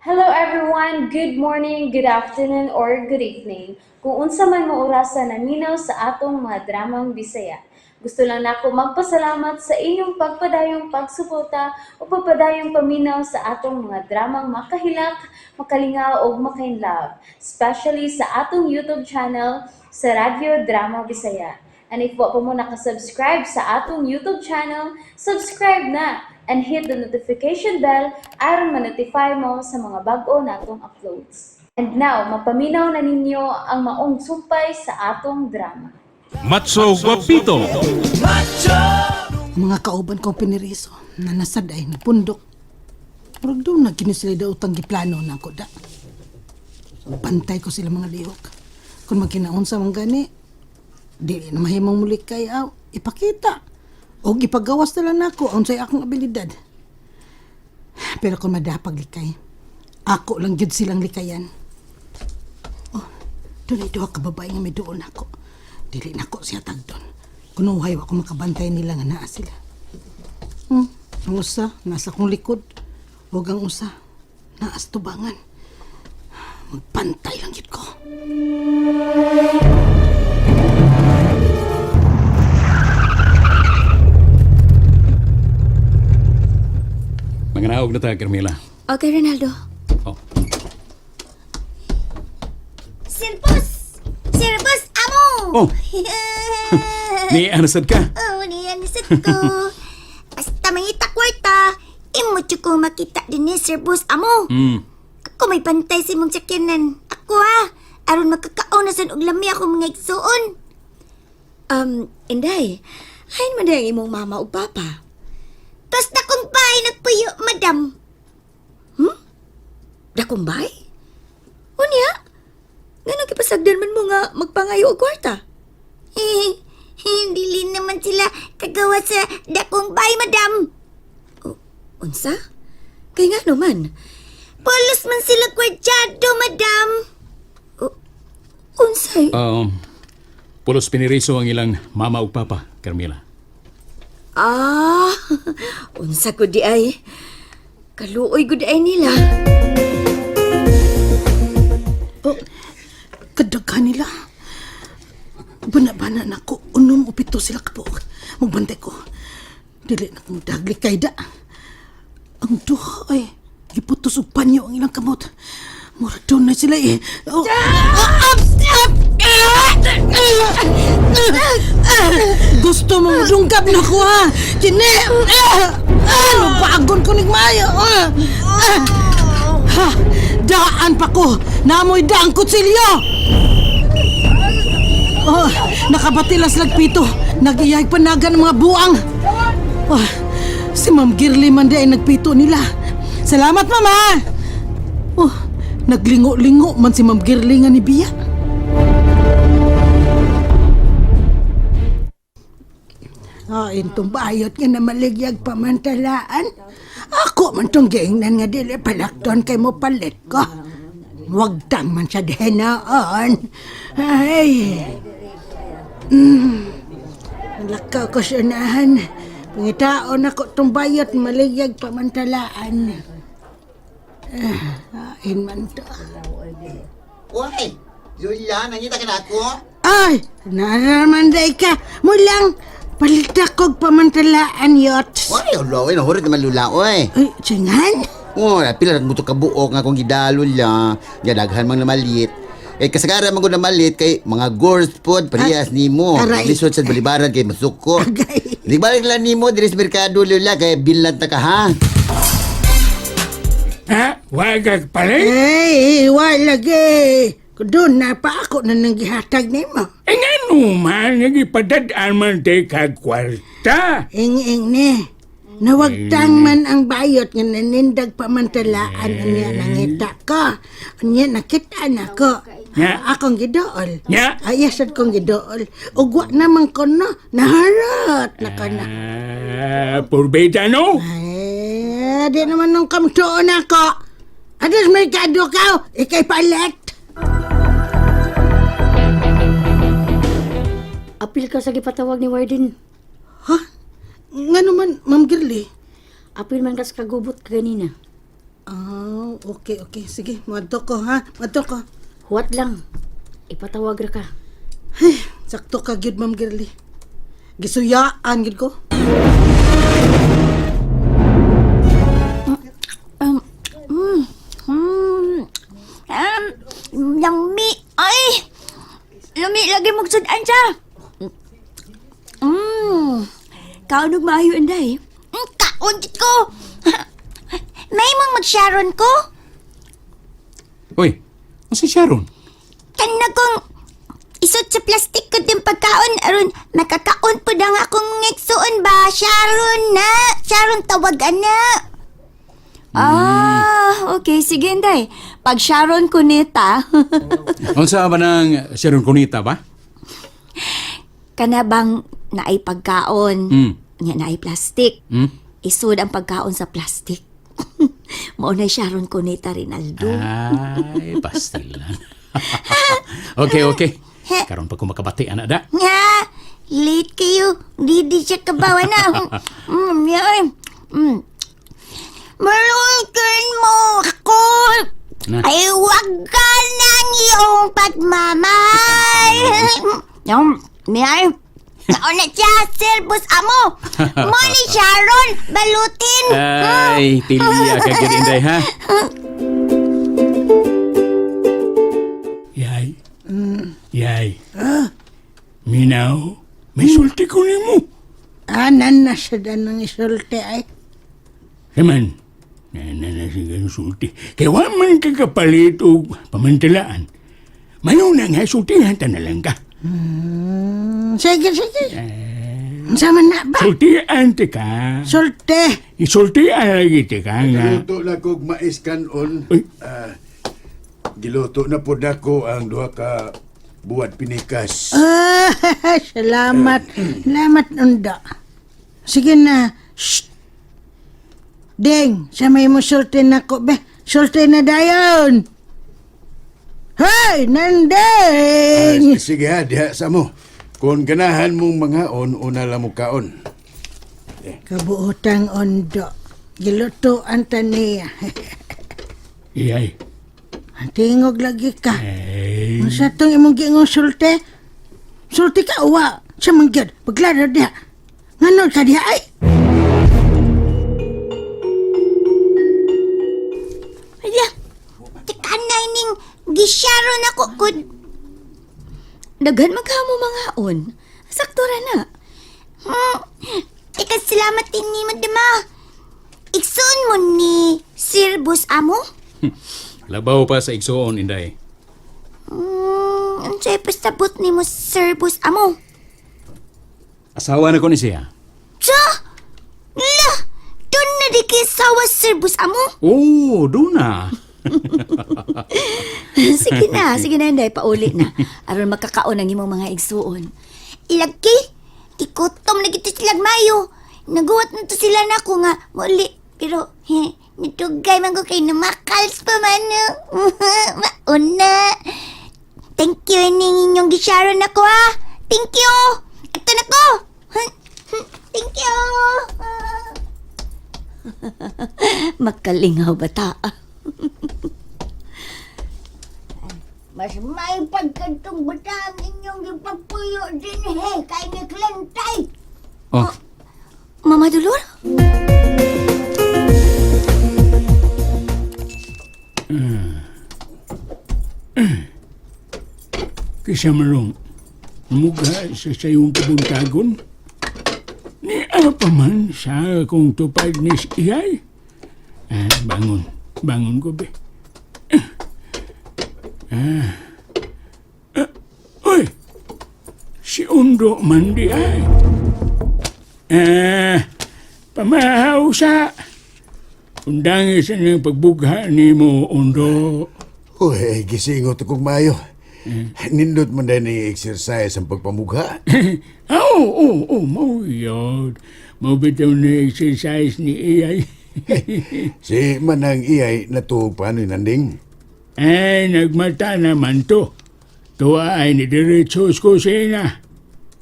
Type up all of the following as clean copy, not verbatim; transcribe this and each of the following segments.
Hello everyone! Good morning, good afternoon, or good evening. Kung unsa man mo orasa naminaw sa atong mga dramang Bisaya. Gusto lang nako magpasalamat sa inyong pagpadayong pagsuporta o pagpadayong paminaw sa atong mga dramang makahilak, makalingaw ug makainlove, especially sa atong YouTube channel sa Radyo Drama Bisaya. And if wa pa mo nakasubscribe sa atong YouTube channel, subscribe na and hit the notification bell aron ma-notify mo sa mga bag-o natong uploads. And now, mapaminaw na ninyo ang maong sumpay sa atong drama. Matso Guapito. Ang mga kauban kong piniriso na nasad ay napundok. Murag doon na kini sila daw utang giplano na ako da. Bantay ko sila mga lihok. Kung magkinaon sa mga gani, dili na mahimong muli kay aw, ipakita. O ipagawas na lang nako unsay akong abilidad. Pero kung madapag likay, ako lang gyud silang likayan. Oh, doon ay duha ka babae nga may duol nako. Dili nako siya tagdon. Kunuhay wa ko makabantay nila nga naa sila. Ang usa nasa akong likod. Ug ang usa naas tubangan. Magbantay lang gyud ko. Manganaog na ta, Carmela. Okay, Ronaldo. Oh. Sir Boss! Sir Boss, amo! Oh. Ni anasad ka? Oh, niyan sad ko. Basta mangita kwarta, imo ko makita din ni Sir Boss, amo. Ako may bantay sa imong sakyanan. Ako ha, aron makakaon na sad og lami ako mga igsuon. Inday, hain man ang imong mama ug papa. Tos na kong bahay nagpuyo, madam. Dakumbay? Unya? Nga gipasagdan man mo nga magpangayo og kwarta? Eh, dili naman sila kagawa sa dakong bahay, madam. Unsa? Kay nga naman. Polos man sila kwartyado, madam. Unsay? Pulos piniriso ang ilang mama ug papa, Carmela. Ah, unsa ko di ay. Kaluoy gud ay nila. Oh, kadaghan nila. Bana-bana na ko, unom o pito sila kabuok. Magbantay ko. Dili na kong dagli kay da. Ang duha ay giputos og panyo ang ilang kamot. Mura doon na sila eh. Oh. Gusto mong dungkap na ko ha? Kini! Ano bagon ko nigmayo? Ha! Daan pa ko! Namoy daang kutsilyo! Oh, nakabatilas lagpito. Nag-iyay panaga ng mga buang. Oh, si Ma'am Girly man di ay nagpito nila. Salamat, Mama! Oh, naglingo-lingo man si Ma'am Girly nga ni Bia. Ah, intong bayot nga namaligyag pamantalaan. Ako man tong giingnan nga dili palakton kay mo palit ko. Wagtang man sa dihenoon. Ay. Lakaw ko sa unahan. Pangitaon ako tong bayot maligyag pamantalaan. Ah, ain man to. Uy, Lula, nangita ka na ako? Ay, naraman day ka. Mulang, palita kog pamantalaan, yot. Uy, ulo, uy, nahurit naman Lula, uy. Ay, tsingan? Uy, pila na mo kabuok nga akong gidalo, Lula. Gadaghan mang namalit. Eh, kasagaran man ko namalit kay mga girls pod, parehas nimo. Aray. Lisod sa balibaran kay masuko. Agay. Nagbalik lang nimo diri sa merkado, Lula, kay bilan ta ka, ha? Ha? Wagag palit? Eh, wala lagi. Doon na pa ako na nanggihatag nimo. Eh nga naman, nagipadadaan man tayo kag kwarta. Ing-ing ni. Nawagtang man ang bayot nga nanindag pamantalaan unya nangita ko. Unya nakita na ko. Nya. Akong gidool. Nya. Ay, sad kong gidool. Ugwa naman ko no. Naharot na ko na. Ah, purbeda no? Ay, di naman nung kamtuon ako. Adas merkado ka, ikay palit. Apil ka sa gipatawag ni Warden. Ha? Nga naman, Ma'am Girly. Apil man ka sa kagubot kaganina. Ah, okay, okay. Sige, moadto ko ha. Moadto ko. Huwat lang. Ipatawag ra ka. Ay, sakto ka gyud, Ma'am Girly. Gisuyaan gyud ko. Lami. Ay! Lami lagi magsudan siya. Kaon og maayo inday. Kaon jud ko. May mong magsharon ko? Uy, unsa Sharon? Kana kong isot sa plastic ko din pagkaon aron makakaon po ang akong igsuon ba? Sharon na! Sharon tawagan na! Ah, okay sige inday. Pag Sharon Cuneta, Unsa ba nang Sharon Cunita ba? kana bang naay pagkaon? Nya naay plastic. Isod ang pagkaon sa plastic. Mao na Sharon Cuneta Rinaldo. Ay, pastilan. Okay, okay. Karon pa ko makabati ana da. Nga! Late kayo. Di di siya kabawa na. Yan. Malukin mo ako. Na. Ay, wag ka ng iyong pagmamahal. Yung, may Kaon na siya, sir, boss amo. Mo ni Sharon, balutin. Ay, pilya ka gyud inday ha. Yay. Yay. Minaw, may sulti ko nimo. Anan na siya ng isulti ay. Saman, na na na sige sulti. Kay wa man ka kapalit og pamantalaan. Mayo na nga sultihan ta na lang ka. Sige, sige. Unsa man na ba? Sultian ti ka. Sulte. Isultian lagi ti ka nga. Giluto na kog mais kanon. Uy. Ah, giluto na po nako ang duha ka buwad pinikas. Ah, salamat. Salamat, Undo. Sige na. Shh. Ding, sa may mo sulte na ko be. Sulte na dayon. Hey, nanding! Ah, sige ha, diha sa mo. Kung ganahan mong mangaon, una lang mo kaon. Kabuotang Ondo. Giluto ang taniya. Yay. Tingog lagi ka. Ay. Unsa tong imong giingong sulte? Sulti ka uwa. Sa mangyod, paglaro diha. Ngano ka diha ay? Hala, teka na ining gisharon ako kun. Daghan maghamo mga on. Sakto ra na. Teka, salamat din ni Madama. Igsoon mo ni Sir Boss Amo? Labaw pa sa igsuon inday. Unsay pasabot ni mo Sir Boss Amo? Asawa na ko ni siya. Sa! La! Doon na di kay sawa Sir Boss Amo? Oh, doon na. Sige na inday, pauli na. Aron makakaon ang imong mga igsuon. Ilagi, ikutom na gito sila mayo. Naguwat na to sila na ako nga muli. Pero, he, nitugay man ko kay namakals pa man. Mauna. Thank you ning inyong gisharon ako ha. Thank you. Ito na ko. Thank you. Makalingaw bata. Mas may pagkantong bata ang inyong gipagpuyo din he kay ni Klentay. Oh, Mama Dolor? Kisa marong, mugha sa sayong kabuntagon. Ni ano pa man sa akong tupad ni iyay. Ah, bangon. Bangon ko be. Ah. Ah. Uy! Si Undo man di ay. Ah, pamahaw sa. Undangi sa niyang pagbugha ni mo, Undo. Uy, gisingot akong maayo. Nindot man din ni exercise ang pagpamugha. Oo, oo, oo, mau yun. Mau bitaw na exercise ni Iyay. Si Manang Iyay natuog pa ni Nanding. Ay, nagmata naman to. Tuwa ay ni diretso sa kusina.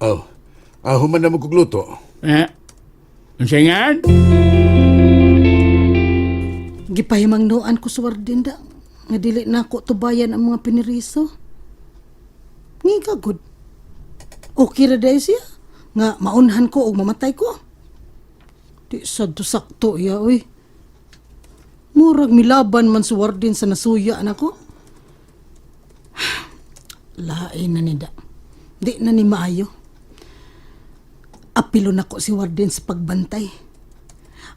Oh, ah, human na magkugluto. Ah, ang singan? Gipahimangnoan ko sa warden da. Nga dili na ako tubayan ang mga piniriso. Ngiga gud. Okay ra dahil siya. Nga maunhan ko og mamatay ko. Di sad to sakto ya oy. Murag milaban man sa warden sa nasuya nako. Lain na ni da. Di na ni maayo. Apilo nako si warden sa pagbantay.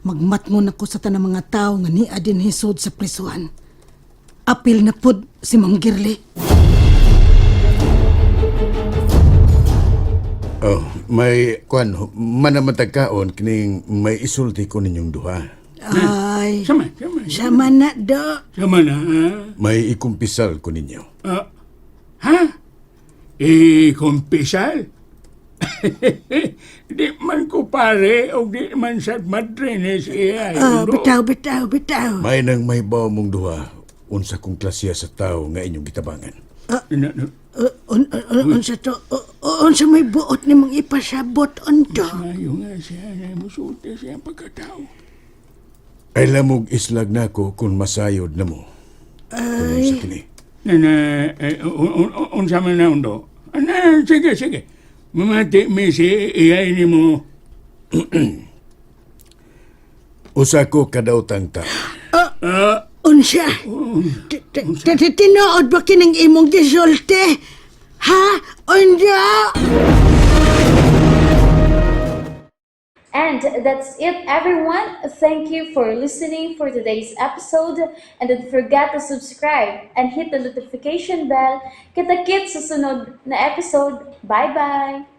Magmatngon ako sa tanang mga tao nga niya din hisod sa prisuhan. Apil na pud si Ma'am Girly. Oh, may kuan manamatag kaon kining may isulti ko ninyong duha. Ay, Sama, sama. sama na do. Sama na, ha? May ikumpisal ko ninyo. Ah, ha? Ikumpisal? Di man ko pare o di man sa madre ni siya. Ah, bitaw, bitaw, bitaw. May nang may baw mong duha unsa kong klasiya sa tao nga inyong gitabangan. Unsa to? Unsa may buot ni mong ipasabot unto? Mayo nga siya na musulti siya pagkatao. Ay lamog islag nako kung masayod na mo. Ay. Sa kini. Na, na, eh, unsa man na undo? Na, sige, sige. Mamati mi si iyay ni mo. Usa ko kadaotang tao. Unsa? Tinuod ba kining imong gisulti? Ha? Unsa? And that's it, everyone. Thank you for listening for today's episode. And don't forget to subscribe and hit the notification bell. Kita-kits sa sunod na episode. Bye-bye!